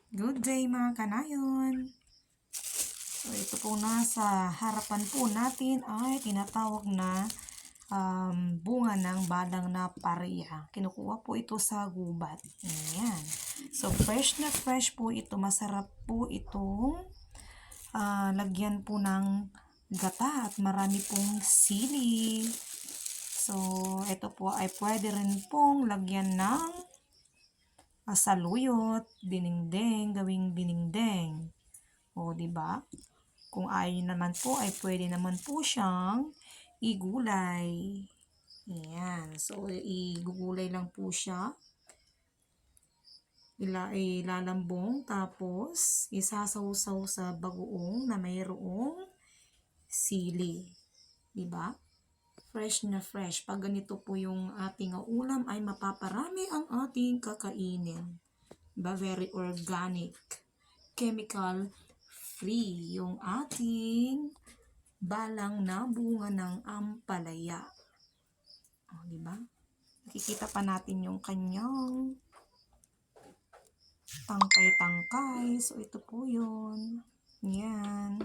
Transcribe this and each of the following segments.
Good day mga kanayon! So ito po nasa harapan po natin ay tinatawag na bunga ng badang na paria. Kinukuha po ito sa gubat. Ayan. So fresh na fresh po ito. Masarap po itong lagyan po ng gata at marami pong sili. So ito po ay pwede rin pong lagyan ng saluyot, dinengdeng, gawing dinengdeng. O, di ba? Kung ayaw naman po, ay pwede naman po siyang igulay. Ayan. So, igugulay lang po siya. Ilalambong. Tapos, isasawsaw sa bagoong na mayroong sili. Di ba? Fresh na fresh. Pag ganito po yung ating ulam ay mapaparami ang ating kakainin. Diba? Very organic. Chemical free yung ating balang na bunga ng ampalaya. O, diba? Nakikita pa natin yung kanyang tangkay-tangkay. So, ito po yun. Yan.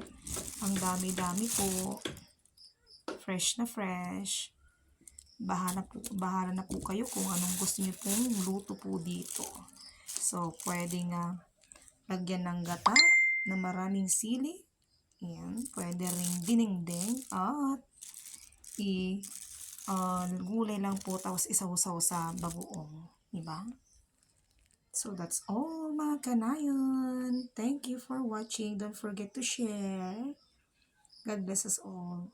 Ang dami-dami po. Fresh na fresh. Bahala na po kayo kung anong gusto niyo pong luto po dito. So, pwede nga lagyan ng gata na maraming sili. Ayan. Pwede ring dinengdeng at gulay lang po tapos isaw-saw sa bagoong. Diba? So, that's all mga kanayon. Thank you for watching. Don't forget to share. God bless us all.